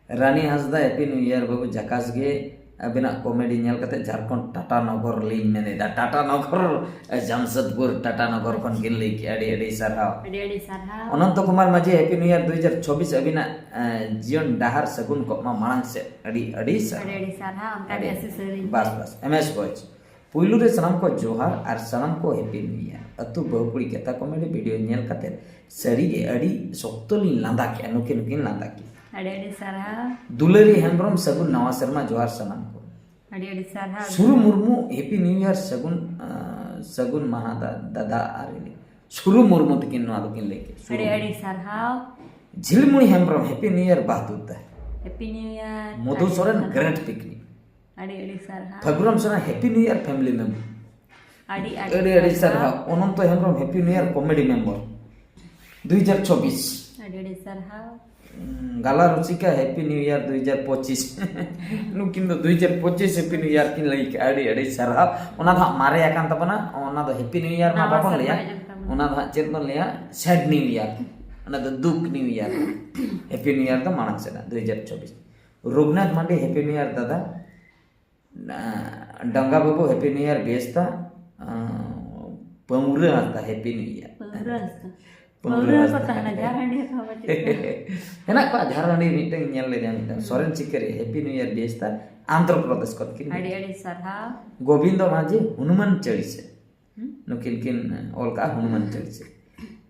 ᱨᱟᱱᱤ ᱦᱟᱸᱥᱫᱟ, ᱦᱮᱯᱤ ᱱᱤᱭᱩ ᱤᱭᱟᱨ ᱵᱟᱹᱵᱩ, ᱡᱟᱠᱟᱥ ᱜᱮ ᱟᱹᱵᱤᱱᱟᱜ ᱠᱚᱢᱮᱰᱤ ᱧᱮᱞ ᱠᱟᱛᱮ ᱡᱷᱟᱲᱠᱷᱚᱸᱰ ᱴᱟᱴᱟ ᱱᱚᱜᱚᱨ ᱞᱤᱧ ᱢᱮᱱ ᱮᱫᱟ, ᱴᱟᱴᱟ ᱱᱚᱜᱚᱨ, ᱮ, ᱡᱟᱢᱥᱮᱫᱽᱯᱩᱨ ᱴᱟᱴᱟ ᱱᱚᱜᱚᱨ ᱠᱷᱚᱱ ᱜᱮ ᱞᱟᱹᱭ ᱠᱮᱜᱼᱟ, ᱟᱹᱰᱤ ᱟᱹᱰᱤ ᱥᱟᱨᱦᱟᱣ᱾ ᱟᱹᱰᱤ ᱟᱹᱰᱤ ᱥᱟᱨᱦᱟᱣ᱾ ᱚᱱᱚᱱᱛᱚ ᱠᱩᱢᱟᱨ ᱢᱟᱹᱡᱷᱤ, ᱦᱮᱯᱤ ᱱᱤᱭᱩ ᱤᱭᱟᱨ ᱫᱩ ᱦᱟᱡᱟᱨ ᱪᱷᱚᱵᱵᱤᱥ, ᱟᱹᱵᱤᱱᱟᱜ, ᱮ, ᱡᱤᱭᱚᱱ ᱰᱟᱦᱟᱨ ᱥᱟᱹᱜᱩᱱ ᱠᱚᱜ ᱢᱟ ᱢᱟᱲᱟᱝ ᱥᱮᱫ, ᱟᱹᱰᱤ ᱟᱹᱰᱤ ᱥᱟᱨᱦᱟᱣ᱾ ᱟᱹᱰᱤ ᱟᱹᱰᱤ ᱥᱟᱨᱦᱟᱣ, ᱚᱱᱠᱟ ᱟᱹᱰᱤ ᱜᱮ ᱟᱹᱥᱤᱥ ᱟᱹᱞᱤᱧ ᱵᱟᱥ ᱯᱮ᱾ ᱵᱟᱥ, ᱮᱢ ᱮᱥ ᱵᱚᱭᱮᱡᱽ᱾ ᱯᱩᱭᱞᱩ ᱨᱮ ᱥᱟᱱᱟᱢ ᱠᱚ ᱡᱚᱦᱟᱨ ᱟᱨ ᱥᱟᱱᱟᱢ ᱠᱚ ᱦᱮᱯᱤ ᱱᱤᱭᱩ ᱤᱭᱟᱨ᱾ ᱟᱹᱛᱩ ᱵᱟᱹᱦᱩ ᱠᱩᱲᱤ ᱠᱟᱛᱷᱟ ᱠᱚᱢᱮᱰᱤ ᱵᱷᱤᱰᱤᱭᱳ ᱧᱮᱞ ᱠᱟᱛᱮ ᱥᱟᱹᱨᱤ ᱜᱮ ᱟᱹᱰᱤ ᱥᱚᱠᱛᱚ ᱞᱤᱧ ᱞᱟᱸᱫᱟ ᱠᱮᱜᱼᱟ, ᱱᱩᱠᱤᱱ ᱱᱩᱠᱤᱱ ᱞᱟᱸᱫᱟ ᱠᱮᱜᱼᱟ᱾ ᱟᱹᱰᱤ ᱟᱹᱰᱤ ᱥᱟᱨᱦᱟᱣ᱾ ᱫᱩᱞᱟᱹᱲᱤ ᱦᱮᱢᱵᱨᱚᱢ, ᱥᱟᱹᱜᱩᱱ ᱱᱟᱣᱟ ᱥᱮᱨᱢᱟ ᱡᱚᱦᱟᱨ ᱥᱟᱱᱟᱢ ᱠᱚ᱾ ᱟᱹᱰᱤ ᱟᱹᱰᱤ ᱥᱟᱨᱦᱟᱣ᱾ ᱥᱩᱨᱩ ᱢᱩᱨᱢᱩ, ᱦᱮᱯᱤ ᱱᱤᱭᱩ ᱤᱭᱟᱨ, ᱥᱟᱹᱜᱩᱱ, ᱟᱸ, ᱥᱟᱹᱜᱩᱱ ᱢᱟᱦᱟ ᱫᱟ-, ᱫᱟᱫᱟ ᱟᱨ ᱤᱧ᱾ ᱥᱩᱨᱩ ᱢᱩᱨᱢᱩ ᱛᱟᱹᱠᱤᱱ ᱱᱚᱣᱟ ᱫᱚᱠᱤᱱ ᱞᱟᱹᱭ ᱠᱮᱫ᱾ ᱥᱩᱨᱩ ᱟᱹᱰᱤ ᱟᱹᱰᱤ ᱢᱩᱨᱢᱩ᱾ ᱥᱟᱨᱦᱟᱣ᱾ Jhilmuni Hembrom, happy new year Bahadur ᱫᱟ᱾ Happy new year. ᱢᱚᱫᱷᱩ ᱟᱹᱰᱤ ᱥᱚᱨᱮᱱ, ᱥᱟᱨᱦᱟᱣ᱾ Great picnic. ᱟᱹᱰᱤ ᱟᱹᱰᱤ ᱥᱟᱨᱦᱟᱣ᱾ Phaguram Soren, happy new year family member. ᱟᱹᱰᱤ ᱟᱹᱰᱤ ᱟᱹᱰᱤ ᱟᱹᱰᱤ ᱥᱟᱨᱦᱟᱣ᱾ ᱥᱟᱨᱦᱟᱣ᱾ Ananta Hembrom, happy new year comedy member. ᱫᱩᱭ ᱦᱟᱡᱟᱨ ᱪᱚᱵᱵᱤᱥ᱾ ᱟᱹᱰᱤ ᱟᱹᱰᱤ ᱥᱟᱨᱦᱟᱣ᱾ ᱩᱸ, ᱜᱟᱞᱟ ᱨᱩᱥᱤᱠᱟ, ᱦᱮᱯᱤ ᱱᱤᱭᱩ ᱤᱭᱟᱨ ᱫᱩᱭ ᱦᱟᱡᱟᱨ ᱯᱚᱸᱪᱤᱥ᱾ ᱱᱩᱠᱤᱱ ᱫᱚ ᱫᱩᱭ ᱦᱟᱡᱟᱨ ᱯᱚᱸᱪᱤᱥ ᱦᱮᱯᱤ ᱱᱤᱭᱩ ᱤᱭᱟᱨ ᱠᱤᱱ ᱞᱟᱹᱭ ᱠᱮᱜᱼᱟ᱾ ᱟᱹᱰᱤ ᱟᱹᱰᱤ ᱥᱟᱨᱦᱟᱣ᱾ ᱚᱱᱟ ᱫᱚ ᱦᱟᱸᱜ ᱢᱟᱨᱮ ᱟᱠᱟᱱ ᱛᱟᱵᱚᱱᱟ, ᱚᱱᱟ ᱫᱚ ᱦᱮᱯᱤ ᱱᱤᱭᱩ ᱤᱭᱟᱨ ᱢᱟ ᱱᱟᱣᱟ ᱵᱟᱵᱚᱱ ᱥᱮᱨᱢᱟ ᱞᱟᱹᱭᱟ᱾ ᱦᱤᱡᱩᱜ ᱛᱟᱵᱚᱱᱟ᱾ ᱚᱱᱟ ᱫᱚ ᱦᱟᱸᱜ ᱪᱮᱫ ᱵᱚᱱ ᱞᱟᱹᱭᱟ? ᱥᱮᱰ ᱱᱤᱭᱩ ᱤᱭᱟᱨ᱾ ᱚᱱᱟ ᱫᱚ ᱫᱩᱠ New year. Happy new year ᱫᱚ ᱢᱟᱲᱟᱝ ᱥᱮᱫ ᱦᱟᱸᱜ, ᱫᱩᱭ ᱦᱟᱡᱟᱨ ᱪᱚᱵᱵᱤᱥ᱾ ᱨᱚᱜᱷᱩᱱᱟᱛᱷ ᱢᱟᱱᱰᱤ, ᱦᱮᱯᱤ ᱱᱤᱭᱩ ᱤᱭᱟᱨ ᱫᱟᱫᱟ᱾ ᱰᱟᱝᱜᱟ ᱵᱟᱹᱵᱩ, ᱦᱮᱯᱤ ᱱᱤᱭᱩ ᱤᱭᱟᱨ ᱵᱮᱥᱛᱟ᱾ ᱟᱸ, ᱯᱟᱹᱣᱨᱟᱹ ᱦᱟᱸᱥᱫᱟ, ᱦᱮᱯᱤ ᱱᱤᱭᱩ ᱤᱭᱟᱨ᱾ ᱯᱟᱹᱣᱨᱟᱹ ᱦᱟᱸᱥᱫᱟ᱾ ᱯᱟᱹᱣᱨᱟᱹ ᱯᱟᱹᱣᱨᱟᱹ ᱠᱚ ᱦᱟᱸᱥᱫᱟ᱾ ᱛᱟᱦᱮᱱᱟ, ᱡᱷᱟᱲ ᱦᱟᱺᱰᱤ ᱠᱚ ᱵᱟᱹᱪᱩᱜ ᱠᱚᱣᱟ᱾ ᱦᱮᱱᱟᱜ ᱠᱚᱣᱟ, ᱡᱷᱟᱲ ᱦᱟᱺᱰᱤ ᱢᱤᱫᱴᱟᱝ ᱧᱮᱞ ᱞᱮᱫᱟ, ᱢᱤᱫᱴᱟᱝ ᱥᱚᱨᱮᱱ ᱥᱤᱠᱟᱹᱨᱤᱭᱟᱹ, happy new year ᱵᱮᱥᱛᱟ, Andhra Pradesh ᱠᱷᱚᱱ ᱠᱤᱱ᱾ ᱟᱹᱰᱤ ᱟᱹᱰᱤ ᱥᱟᱨᱦᱟᱣ᱾ ᱜᱳᱵᱤᱱᱫᱚ ᱢᱟᱹᱡᱷᱤ, ᱦᱚᱱᱩᱢᱟᱱ ᱪᱟᱹᱲᱤᱥᱮ᱾ ᱦᱩᱸ? ᱱᱩᱠᱤᱱ ᱠᱤᱱ ᱚᱞ ᱠᱟᱜᱼᱟ ᱦᱚᱱᱩᱢᱟᱱ ᱪᱟᱹᱲᱤᱥᱮ᱾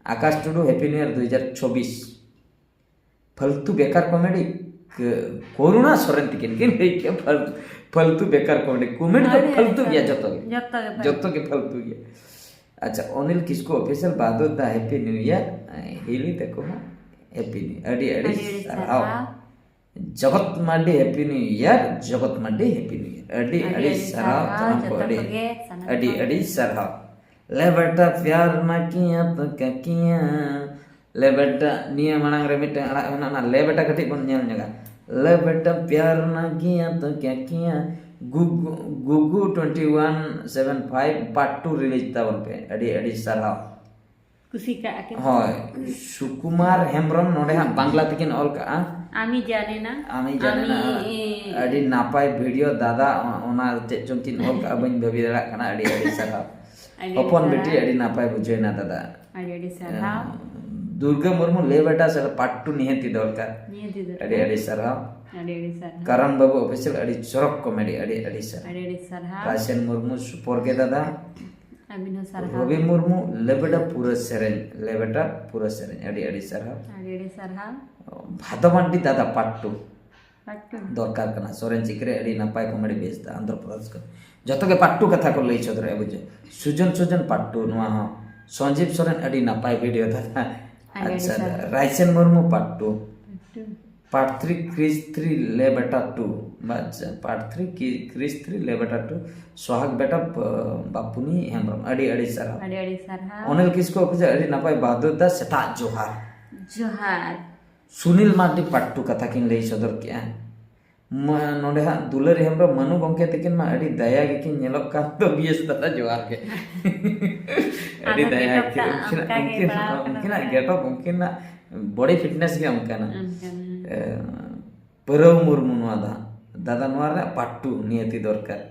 ᱟᱠᱟᱥ ᱴᱩᱰᱩ, ᱦᱮᱯᱤ ᱱᱤᱭᱩ ᱤᱭᱟᱨ ᱫᱩ ᱦᱟᱡᱟᱨ ᱪᱚᱵᱵᱤᱥ᱾ ᱯᱷᱟᱞᱛᱩ ᱵᱮᱠᱟᱨ ᱠᱚᱢᱮᱰᱤ, ᱠ-, ᱠᱚᱨᱩᱬᱟ ᱥᱚᱨᱮᱱ ᱛᱤᱠᱤᱱ ᱠᱤᱱ ᱞᱟᱹᱭ ᱠᱮᱜᱼᱟ, ᱯᱷᱟᱞ-, ᱯᱷᱟᱞᱛᱩ ᱵᱮᱠᱟᱨ ᱠᱚᱢᱮᱰᱤ᱾ ᱠᱚᱢᱮᱰᱤ ᱫᱚ ᱟᱹᱰᱤ ᱯᱷᱟᱞᱛᱩ ᱜᱮᱭᱟ ᱡᱚᱛᱚ ᱜᱮ᱾ ᱡᱚᱛᱚ ᱜᱮ ᱯᱷᱟᱞᱛᱩ᱾ ᱡᱚᱛᱚ ᱜᱮ ᱯᱷᱟᱞᱛᱩ ᱜᱮᱭᱟ᱾ ᱟᱪᱪᱷᱟ, ᱚᱱᱤᱞ ᱠᱤᱥᱠᱩ ᱚᱯᱷᱤᱥᱤᱭᱟᱞ ᱵᱟᱦᱟᱫᱩᱨ ᱫᱟ ᱦᱮᱯᱤ ᱱᱤᱭᱩ ᱤᱭᱟᱨ, ᱦᱤᱞᱤ ᱛᱟᱠᱚ ᱦᱚᱸ ᱦᱮᱯᱤ ᱱᱤᱭᱩ, ᱟᱹᱰᱤ ᱟᱹᱰᱤ ᱟᱹᱰᱤ ᱟᱹᱰᱤ ᱥᱟᱨᱦᱟᱣ᱾ ᱥᱟᱨᱦᱟᱣ᱾ ᱡᱚᱜᱚᱛ ᱢᱟᱨᱰᱤ ᱦᱮᱯᱤ ᱱᱤᱭᱩ ᱤᱭᱟᱨ, ᱡᱚᱜᱚᱛ ᱢᱟᱨᱰᱤ ᱦᱮᱯᱤ ᱱᱤᱭᱩ ᱤᱭᱟᱨ᱾ ᱟᱹᱰᱤ ᱟᱹᱰᱤ ᱟᱹᱰᱤ ᱟᱹᱰᱤ ᱥᱟᱨᱦᱟᱣ, ᱥᱟᱨᱦᱟᱣ ᱥᱟᱱᱟᱢ ᱠᱚ ᱡᱚᱛᱚ ᱟᱹᱰᱤ ᱠᱚᱜᱮ, ᱥᱟᱱᱟᱢ ᱟᱹᱰᱤ ᱠᱚ᱾ ᱟᱹᱰᱤ ᱥᱟᱨᱦᱟᱣ᱾ ᱞᱮ ᱵᱮᱴᱟ ᱯᱭᱟᱨ ᱱᱟ ᱠᱤᱭᱟ ᱛᱚ ᱠᱭᱟ ᱠᱤᱭᱟ᱾ ᱞᱮ ᱵᱮᱴᱟ, ᱱᱤᱭᱟᱹ ᱢᱟᱲᱟᱝ ᱨᱮ ᱢᱤᱫᱴᱟᱝ ᱟᱲᱟᱜ ᱢᱮᱱᱟᱜᱼᱟ, ᱚᱱᱟ ᱞᱮ ᱵᱮᱴᱟ ᱠᱟᱹᱴᱤᱡ ᱵᱚᱱ ᱧᱮᱞ ᱧᱚᱜᱟ᱾ ᱞᱮ ᱵᱮᱴᱟ ᱯᱭᱟᱨ ᱱᱟ ᱠᱤᱭᱟ ᱛᱚ ᱠᱭᱟ ᱠᱤᱭᱟ᱾ ᱜᱩᱜᱩ, ᱜᱩᱜᱩ twenty one seven five part two release ᱛᱟᱵᱚᱱ ᱯᱮ᱾ ᱟᱹᱰᱤ ᱟᱹᱰᱤ ᱥᱟᱨᱦᱟᱣ᱾ ᱠᱩᱥᱤ ᱠᱟᱜᱼᱟ ᱠᱤᱱ᱾ ᱦᱳᱭ, ᱥᱩᱠᱩᱢᱟᱨ ᱦᱮᱢᱵᱨᱚᱢ ᱱᱚᱰᱮ ᱦᱟᱸᱜ ᱵᱟᱝᱞᱟ ᱛᱮᱠᱤᱱ ᱚᱞ ᱠᱟᱜᱼᱟ᱾ ᱟᱢᱤ ᱡᱟᱱᱮ ᱱᱟ᱾ ᱟᱢᱤ ᱡᱟᱱᱮ ᱱᱟ᱾ ᱟᱢᱤ, ᱮ, ᱟᱹᱰᱤ ᱱᱟᱯᱟᱭ ᱵᱷᱤᱰᱤᱭᱳ ᱫᱟᱫᱟ, ᱚ-, ᱚᱱᱟ ᱪᱮᱫ ᱪᱚᱝ ᱠᱤᱱ ᱚᱞ ᱠᱟᱜᱼᱟ, ᱵᱟᱹᱧ ᱵᱷᱟᱹᱵᱤ ᱫᱟᱲᱮᱭᱟᱜ ᱠᱟᱱᱟ᱾ ᱟᱹᱰᱤ ᱟᱹᱰᱤ ᱥᱟᱨᱦᱟᱣ᱾ ᱟᱹᱰᱤ ᱟᱹᱰᱤ ᱦᱚᱯᱚᱱ ᱵᱤᱴᱤ, ᱥᱟᱨᱦᱟᱣ᱾ ᱟᱹᱰᱤ ᱱᱟᱯᱟᱭ ᱵᱩᱡᱷᱟᱹᱣ ᱮᱱᱟ ᱫᱟᱫᱟ᱾ ᱟᱹᱰᱤ ᱟᱹᱰᱤ ᱥᱟᱨᱦᱟᱣ᱾ ᱮ, ᱫᱩᱨᱜᱟᱹ ᱢᱩᱨᱢᱩ, ᱞᱮ ᱵᱮᱴᱟ ᱥᱮ ᱯᱟᱨᱴ ᱴᱩ ᱱᱤᱦᱟᱹᱛᱤ ᱫᱚᱨᱠᱟᱨ᱾ ᱱᱤᱦᱟᱹᱛᱤ ᱫᱚᱨᱠᱟᱨ᱾ ᱟᱹᱰᱤ ᱟᱹᱰᱤ ᱥᱟᱨᱦᱟᱣ᱾ ᱟᱹᱰᱤ ᱟᱹᱰᱤ ᱥᱟᱨᱦᱟᱣ᱾ ᱠᱟᱨᱟᱱ ᱵᱟᱹᱵᱩ ᱚᱯᱷᱤᱥᱤᱭᱟᱞ, ᱟᱹᱰᱤ ᱪᱚᱨᱚᱠ ᱠᱚᱢᱮᱰᱤ, ᱟᱹᱰᱤ ᱟᱹᱰᱤ ᱥᱟᱨᱦᱟᱣ᱾ ᱟᱹᱰᱤ ᱟᱹᱰᱤ ᱥᱟᱨᱦᱟᱣ᱾ ᱨᱟᱭᱥᱮᱱ ᱢᱩᱨᱢᱩ, ᱥᱩᱯᱚᱨ ᱜᱮ ᱫᱟᱫᱟ᱾ ᱟᱹᱵᱤᱱ ᱦᱚᱸ ᱥᱟᱨᱦᱟᱣ᱾ ᱨᱚᱵᱤ ᱢᱩᱨᱢᱩ, ᱞᱮᱵᱮᱰᱟ ᱯᱩᱨᱟᱹ ᱥᱮᱨᱮᱧ, ᱞᱮᱵᱮᱰᱟ ᱯᱩᱨᱟᱹ ᱥᱮᱨᱮᱧ, ᱟᱹᱰᱤ ᱟᱹᱰᱤ ᱥᱟᱨᱦᱟᱣ᱾ ᱟᱹᱰᱤ ᱟᱹᱰᱤ ᱥᱟᱨᱦᱟᱣ᱾ ᱵᱷᱟᱫᱚ ᱢᱟᱱᱰᱤ ᱫᱟᱫᱟ ᱯᱟᱨᱴ ᱴᱩ᱾ ᱯᱟᱴᱴᱩ ᱫᱚᱨᱠᱟᱨ ᱠᱟᱱᱟ᱾ ᱥᱚᱨᱮᱱ ᱪᱤᱠᱨᱮ ᱟᱹᱰᱤ ᱱᱟᱯᱟᱭ ᱠᱚᱢᱮᱰᱤ ᱵᱮᱥ ᱫᱟ, ᱟᱱᱫᱷᱨᱚ ᱯᱨᱚᱫᱮᱥ ᱠᱚ᱾ ᱡᱚᱛᱚ ᱜᱮ ᱯᱟᱴᱴᱩ ᱠᱟᱛᱷᱟ ᱠᱚ ᱞᱟᱹᱭ ᱥᱚᱫᱚᱨᱮᱜᱼᱟ, ᱵᱩᱡᱷᱟᱹᱣ᱾ ᱥᱩᱡᱚᱱ ᱥᱩᱡᱚᱱ ᱯᱟᱴᱴᱩ, ᱱᱚᱣᱟ ᱦᱚᱸ ᱥᱚᱧᱡᱤᱵ ᱥᱚᱨᱮᱱ ᱟᱹᱰᱤ ᱱᱟᱯᱟᱭ ᱵᱷᱤᱰᱤᱭᱳ ᱫᱟᱫᱟ᱾ ᱟᱹᱰᱤ ᱟᱹᱰᱤ ᱟᱪᱪᱷᱟ, ᱥᱟᱨᱦᱟᱣ᱾ ᱨᱟᱭᱥᱮᱱ Murmu ᱯᱟᱴᱴᱩ, ᱯᱟᱴᱴᱩ part three Krish three le beta two, ᱟᱪᱪᱷᱟ, part three Krish three le beta two, ᱥᱚᱦᱟᱜᱽ ᱵᱮᱴᱟ ᱵᱟᱯᱩᱱᱤ ᱦᱮᱢᱵᱨᱚᱢ, ᱟᱹᱰᱤ ᱟᱹᱰᱤ ᱥᱟᱨᱦᱟᱣ᱾ ᱟᱹᱰᱤ ᱟᱹᱰᱤ ᱥᱟᱨᱦᱟᱣ᱾ ᱚᱱᱤᱞ ᱠᱤᱥᱠᱩ ᱚᱯᱷᱤᱥᱤᱭᱟᱞ ᱟᱹᱰᱤ ᱱᱟᱯᱟᱭ ᱵᱟᱦᱟᱫᱩᱨ ᱫᱟ, ᱥᱮᱛᱟᱜ ᱡᱚᱦᱟᱨ᱾ ᱡᱚᱦᱟᱨ᱾ ᱥᱩᱱᱤᱞ ᱢᱟᱨᱰᱤ ᱯᱟᱴᱴᱩ ᱠᱟᱛᱷᱟ ᱠᱤᱱ ᱞᱟᱹᱭ ᱥᱚᱫᱚᱨ ᱠᱮᱜᱼᱟ᱾ ᱢᱟ-, ᱱᱚᱰᱮ ᱦᱟᱸᱜ ᱫᱩᱞᱟᱹᱲᱤ ᱦᱮᱢᱵᱨᱚᱢ, ᱢᱟᱹᱱᱩ ᱜᱚᱢᱠᱮ ᱛᱟᱹᱠᱤᱱ ᱢᱟ ᱟᱹᱰᱤ ᱫᱟᱭᱟ ᱜᱮᱠᱤᱱ ᱧᱮᱞᱚᱜ ᱠᱟᱱ ᱫᱚ᱾ ᱵᱤᱭᱮᱥ ᱫᱟᱫᱟ ᱡᱚᱦᱟᱨ ᱜᱮ᱾ ᱟᱹᱰᱤ ᱟᱫᱚ ᱫᱟᱭᱟ ᱜᱮᱴᱚᱯ ᱜᱮ ᱴᱟᱜ ᱩᱱᱠᱤᱱᱟᱜ, ᱚᱱᱠᱟ ᱜᱮ ᱩᱱᱠᱤᱱ, ᱯᱟᱲᱟᱣ ᱠᱟᱱᱟ ᱩᱱᱠᱤᱱᱟᱜ ᱛᱚ᱾ ᱜᱮᱴᱚᱯ, ᱩᱱᱠᱤᱱᱟᱜ ᱵᱚᱰᱤ ᱯᱷᱤᱴᱱᱮᱥ ᱜᱮ ᱚᱱᱠᱟᱱᱟ᱾ ᱚᱱᱠᱟᱱᱟ᱾ ᱮ, ᱯᱟᱹᱨᱟᱹᱣ ᱢᱩᱨᱢᱩ ᱱᱚᱣᱟ ᱫᱚ ᱦᱟᱸᱜ᱾ ᱫᱟᱫᱟ ᱱᱚᱣᱟ ᱨᱮᱱᱟᱜ ᱯᱟᱴᱴᱩ ᱱᱤᱭᱟᱹᱛᱤ ᱫᱚᱨᱠᱟᱨ᱾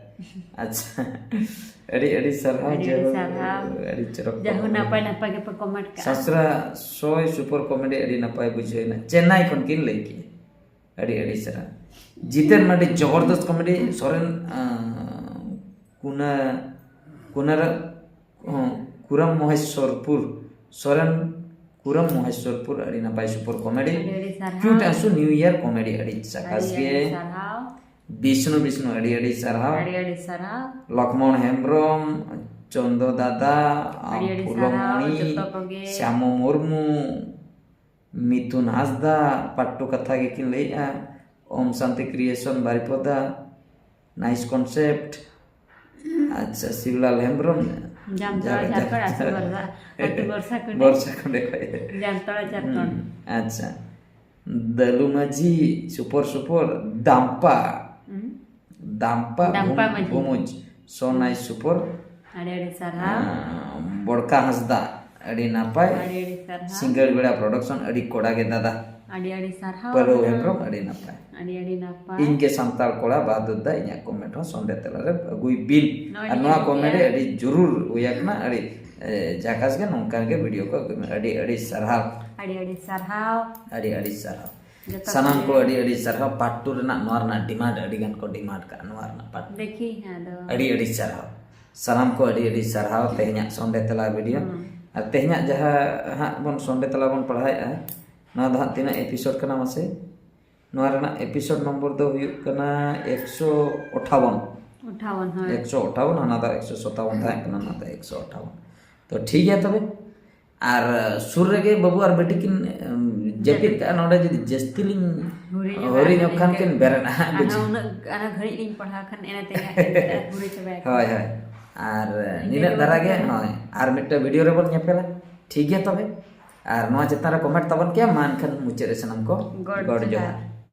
ᱟᱪᱪᱷᱟ, ᱟᱹᱰᱤ ᱟᱹᱰᱤ ᱥᱟᱨᱦᱟᱣ᱾ ᱟᱹᱰᱤ ᱡᱟᱹᱦᱩ, ᱥᱟᱨᱦᱟᱣ᱾ ᱟᱹᱰᱤ ᱪᱚᱨᱚᱠ ᱡᱟᱦᱩ comment᱾ ᱱᱟᱯᱟᱭ ᱱᱟᱯᱟᱭ ᱜᱮᱯᱮ ᱠᱚᱢᱮᱱᱴ ᱠᱟᱜᱼᱟ᱾ ᱥᱟᱥᱨᱟ ᱥᱚᱭ ᱥᱩᱯᱟᱨ ᱠᱚᱢᱮᱰᱤ, ᱟᱹᱰᱤ ᱱᱟᱯᱟᱭ ᱵᱩᱡᱷᱟᱹᱣ ᱮᱱᱟ᱾ ᱪᱮᱱᱱᱟᱭ ᱠᱷᱚᱱ ᱠᱤᱱ ᱞᱟᱹᱭ ᱠᱮᱜᱼᱟ᱾ ᱟᱹᱰᱤ ᱟᱹᱰᱤ ᱥᱟᱨᱦᱟᱣ᱾ ᱡᱤᱛᱮᱱ ᱢᱟᱨᱰᱤ ᱡᱚᱵᱚᱨᱫᱚᱥᱛ ᱠᱚᱢᱮᱰᱤ, ᱥᱚᱨᱮᱱ, ᱟᱸ, ᱠᱩᱱᱟ, ᱠᱩᱱᱟᱨᱟ, ᱦᱚᱸ, ᱠᱩᱨᱟᱢ ᱢᱚᱦᱮᱥᱣᱚᱨᱯᱩᱨ, ᱥᱚᱨᱮᱱ ᱠᱩᱨᱟᱢ ᱢᱚᱦᱮᱥᱣᱚᱨᱯᱩᱨ, ᱟᱹᱰᱤ ᱱᱟᱯᱟᱭ ᱥᱩᱯᱟᱨ ᱠᱚᱢᱮᱰᱤ᱾ ᱟᱹᱰᱤ ᱟᱹᱰᱤ ᱥᱟᱨᱦᱟᱣ᱾ ᱠᱤᱭᱩᱴ ᱟᱥᱩ ᱱᱤᱭᱩ ᱤᱭᱟᱨ ᱠᱚᱢᱮᱰᱤ, ᱟᱹᱰᱤ ᱡᱟᱠᱟᱥ ᱟᱹᱰᱤ ᱜᱮ᱾ ᱟᱹᱰᱤ ᱥᱟᱨᱦᱟᱣ᱾ ᱵᱤᱥᱱᱩ ᱵᱤᱥᱱᱩ, ᱟᱹᱰᱤ ᱟᱹᱰᱤ ᱥᱟᱨᱦᱟᱣ᱾ ᱟᱹᱰᱤ ᱟᱹᱰᱤ ᱥᱟᱨᱦᱟᱣ᱾ ᱞᱚᱠᱷᱢᱚᱬ ᱦᱮᱢᱵᱨᱚᱢ, ᱪᱚᱱᱫᱚ ᱫᱟᱫᱟ, ᱟᱹᱰᱤ ᱟᱹᱰᱤ ᱯᱷᱩᱞᱚᱢᱚᱬᱤ, ᱥᱟᱨᱦᱟᱣ ᱡᱚᱛᱚ ᱠᱚᱜᱮ᱾ ᱥᱭᱟᱢᱚ ᱢᱩᱨᱢᱩ, ᱢᱤᱛᱩᱱ ᱦᱟᱸᱥᱫᱟ, ᱯᱟᱴᱴᱩ ᱠᱟᱛᱷᱟ ᱜᱮᱠᱤᱱ ᱞᱟᱹᱭᱮᱜᱼᱟ᱾ ᱳᱢ ᱥᱟᱱᱛᱤ ᱠᱨᱤᱭᱮᱥᱚᱱ ᱵᱟᱨᱤᱯᱚᱫᱟ, ᱱᱟᱭᱤᱥ ᱠᱚᱱᱥᱮᱯᱴ᱾ ᱟᱪᱪᱷᱟ, ᱥᱤᱵᱞᱟᱞ ᱦᱮᱢᱵᱨᱚᱢ, ᱡᱟᱢᱛᱟᱲᱟ ᱡᱟ-, ᱡᱷᱟᱲᱠᱷᱚᱸᱰ, ᱡᱟ-, ᱟᱹᱛᱩ ᱵᱚᱨᱥᱟ, ᱟᱹᱛᱩ ᱵᱚᱨᱥᱟ ᱠᱷᱚᱱ᱾ ᱵᱚᱨᱥᱟ ᱠᱷᱚᱸᱰᱮ ᱠᱷᱚᱡ᱾ ᱡᱟᱢᱛᱟᱲᱟ ᱡᱷᱟᱲᱠᱷᱚᱸᱰ᱾ ᱦᱩᱸ, ᱟᱪᱪᱷᱟ᱾ ᱫᱟᱹᱞᱩ ᱢᱟᱹᱡᱷᱤ, ᱥᱩᱯᱚᱨ ᱥᱩᱯᱚᱨ, ᱫᱟᱢᱯᱟ᱾ ᱦᱩᱸ᱾ ᱫᱟᱢᱯᱟ ᱫᱟᱢᱯᱟ ᱵᱩᱢ-, ᱢᱟᱹᱡᱷᱤ᱾ ᱵᱩᱢᱩᱡ, so nice, ᱥᱩᱯᱚᱨ᱾ ᱟᱹᱰᱤ ᱟᱹᱰᱤ ᱥᱟᱨᱦᱟᱣ᱾ ᱟᱸ, ᱵᱚᱲᱠᱟ ᱦᱟᱸᱥᱫᱟ, ᱟᱹᱰᱤ ᱱᱟᱯᱟᱭ᱾ ᱟᱹᱰᱤ ᱟᱹᱰᱤ ᱥᱟᱨᱦᱟᱣ᱾ ᱥᱤᱸᱜᱟᱹᱲ ᱵᱮᱲᱟ ᱯᱨᱚᱰᱟᱠᱥᱚᱱ, ᱟᱹᱰᱤ ᱠᱚᱲᱟ ᱜᱮ ᱫᱟᱫᱟ᱾ ᱟᱹᱰᱤ ᱟᱹᱰᱤ ᱥᱟᱨᱦᱟᱣ᱾ ᱯᱟᱹᱨᱟᱹᱣ ᱦᱮᱢᱵᱨᱚᱢ, ᱟᱹᱰᱤ ᱱᱟᱯᱟᱭ᱾ ᱟᱹᱰᱤ ᱟᱹᱰᱤ ᱱᱟᱯᱟᱭ᱾ ᱤᱧ ᱜᱮ ᱥᱟᱱᱛᱟᱲ ᱠᱚᱲᱟ ᱵᱟᱦᱟᱫᱩᱨ ᱫᱟ, ᱤᱧᱟᱹᱜ ᱠᱚᱢᱮᱱᱴ ᱦᱚᱸ ᱥᱚᱸᱰᱮ ᱛᱟᱞᱟᱨᱮ ᱟᱹᱜᱩᱭ ᱵᱤᱱ᱾ ᱱᱚᱜᱼᱚᱭ ᱟᱨ ᱞᱤᱧ ᱱᱚᱣᱟ ᱟᱹᱜᱩ ᱠᱚᱢᱮᱰᱤ ᱠᱮᱜᱼᱟ᱾ ᱟᱹᱰᱤ ᱡᱚᱨᱩᱨ ᱦᱩᱭ ᱟᱠᱟᱱᱟ, ᱟᱹᱰᱤ, ᱮ, ᱡᱟᱠᱟᱥ ᱜᱮ ᱱᱚᱝᱠᱟ ᱜᱮ ᱵᱷᱤᱰᱤᱭᱳ ᱠᱚ ᱟᱹᱜᱩᱭ ᱢᱮ᱾ ᱟᱹᱰᱤ ᱟᱹᱰᱤ ᱥᱟᱨᱦᱟᱣ᱾ ᱟᱹᱰᱤ ᱟᱹᱰᱤ ᱥᱟᱨᱦᱟᱣ᱾ ᱟᱹᱰᱤ ᱟᱹᱰᱤ ᱥᱟᱨᱦᱟᱣ᱾ ᱡᱚᱛᱚ ᱥᱟᱱᱟᱢ ᱠᱚᱜᱮ᱾ ᱠᱚ ᱟᱹᱰᱤ ᱟᱹᱰᱤ ᱥᱟᱨᱦᱟᱣ᱾ ᱯᱟᱴᱴᱩ ᱨᱮᱱᱟᱜ ᱱᱚᱣᱟ ᱨᱮᱱᱟᱜ ᱰᱤᱢᱟᱱᱰ ᱟᱹᱰᱤ ᱜᱟᱱ ᱠᱚ ᱰᱤᱢᱟᱱᱰ ᱠᱟᱜᱼᱟ, ᱱᱚᱣᱟ ᱨᱮᱱᱟᱜ ᱯᱟᱴᱴᱩ᱾ ᱫᱮᱠᱷᱤ ᱦᱮᱸ ᱟᱫᱚ᱾ ᱟᱹᱰᱤ ᱟᱹᱰᱤ ᱥᱟᱨᱦᱟᱣ᱾ ᱥᱟᱱᱟᱢ ᱠᱚ ᱟᱹᱰᱤ ᱟᱹᱰᱤ ᱥᱟᱨᱦᱟᱣ ᱛᱮᱦᱮᱧᱟᱜ ᱥᱚᱸᱰᱮ ᱛᱮᱞᱟ ᱵᱷᱤᱰᱤᱭᱳ᱾ ᱦᱩᱸ᱾ ᱟᱨ ᱛᱮᱦᱮᱧᱟᱜ ᱡᱟᱦᱟᱸ ᱦᱟᱸᱜ ᱵᱚᱱ ᱥᱚᱸᱰᱮ ᱛᱮᱞᱟ ᱵᱚᱱ ᱯᱟᱲᱦᱟᱣᱮᱫᱼᱟ, ᱱᱚᱣᱟ ᱫᱚ ᱦᱟᱸᱜ ᱛᱤᱱᱟᱹᱜ ᱮᱯᱤᱥᱳᱰ ᱠᱟᱱᱟ ᱢᱟᱥᱮ? ᱱᱚᱣᱟ ᱨᱮᱱᱟᱜ ᱮᱯᱤᱥᱳᱰ ᱱᱚᱢᱵᱚᱨ ᱫᱚ ᱦᱩᱭᱩᱜ ᱠᱟᱱᱟ ᱮᱠᱥᱚ ᱟᱴᱷᱟᱵᱚᱱ᱾ ᱟᱴᱷᱟᱣᱚᱱ, ᱦᱳᱭ᱾ ᱮᱠᱥᱚ ᱟᱴᱷᱟᱵᱚᱱ, ᱦᱟᱱᱟ ᱫᱚ ᱮᱠᱥᱚ ᱥᱟᱛᱟᱣᱚᱱ ᱛᱟᱦᱮᱸ ᱠᱟᱱᱟ, ᱱᱚᱣᱟ ᱫᱚ ᱮᱠᱥᱚ ᱟᱴᱷᱟᱵᱚᱱ᱾ ᱛᱚ ᱴᱷᱤᱠ ᱜᱮᱭᱟ ᱛᱚᱵᱮ, ᱟᱨ ᱥᱩᱨ ᱨᱮᱜᱮ ᱵᱟᱹᱵᱩ ᱟᱨ ᱵᱤᱴᱤ ᱠᱤᱱ ᱮᱢ, ᱡᱟᱹᱯᱤᱫ ᱠᱟᱜᱼᱟ᱾ ᱱᱚᱰᱮ ᱡᱩᱫᱤ ᱡᱟᱹᱥᱛᱤ ᱞᱤᱧ ᱦᱩᱨᱤ ᱦᱩᱨᱤ ᱧᱚᱜ ᱠᱷᱟᱱ ᱠᱤᱱ ᱵᱮᱨᱮᱫᱼᱟ᱾ ᱟᱨᱦᱚᱸ ᱩᱱᱟᱹᱜ ᱟᱨᱦᱚᱸ ᱜᱷᱟᱹᱲᱤᱡ ᱞᱤᱧ ᱯᱟᱲᱦᱟᱣ ᱠᱷᱟᱱ ᱮᱱᱟ ᱛᱮᱜᱮ ᱦᱟᱸᱜ ᱦᱩᱨᱤ ᱪᱟᱵᱟᱭᱟ᱾ ᱦᱳᱭ ᱦᱳᱭ, ᱟᱨ ᱱᱤᱱᱟᱹᱜ ᱫᱷᱟᱨᱟ ᱜᱮ᱾ ᱦᱳᱭ, ᱟᱨ ᱢᱤᱫᱴᱮᱱ ᱵᱷᱤᱰᱤᱭᱳ ᱨᱮᱵᱚᱱ ᱧᱮᱯᱮᱞᱟ, ᱴᱷᱤᱠ ᱜᱮᱭᱟ ᱛᱚᱵᱮ᱾ ᱟᱨ ᱱᱚᱣᱟ ᱪᱮᱛᱟᱱ ᱨᱮ ᱠᱚᱢᱮᱱᱴ ᱛᱟᱵᱚᱱ ᱯᱮ ᱢᱟ, ᱮᱱᱠᱷᱟᱱ ᱢᱩᱪᱟᱹᱫ ᱨᱮ ᱥᱟᱱᱟᱢ ᱠᱚ ᱜᱚᱰ ᱜᱚᱰ ᱡᱚᱦᱟᱨ᱾ ᱡᱚᱦᱟᱨ᱾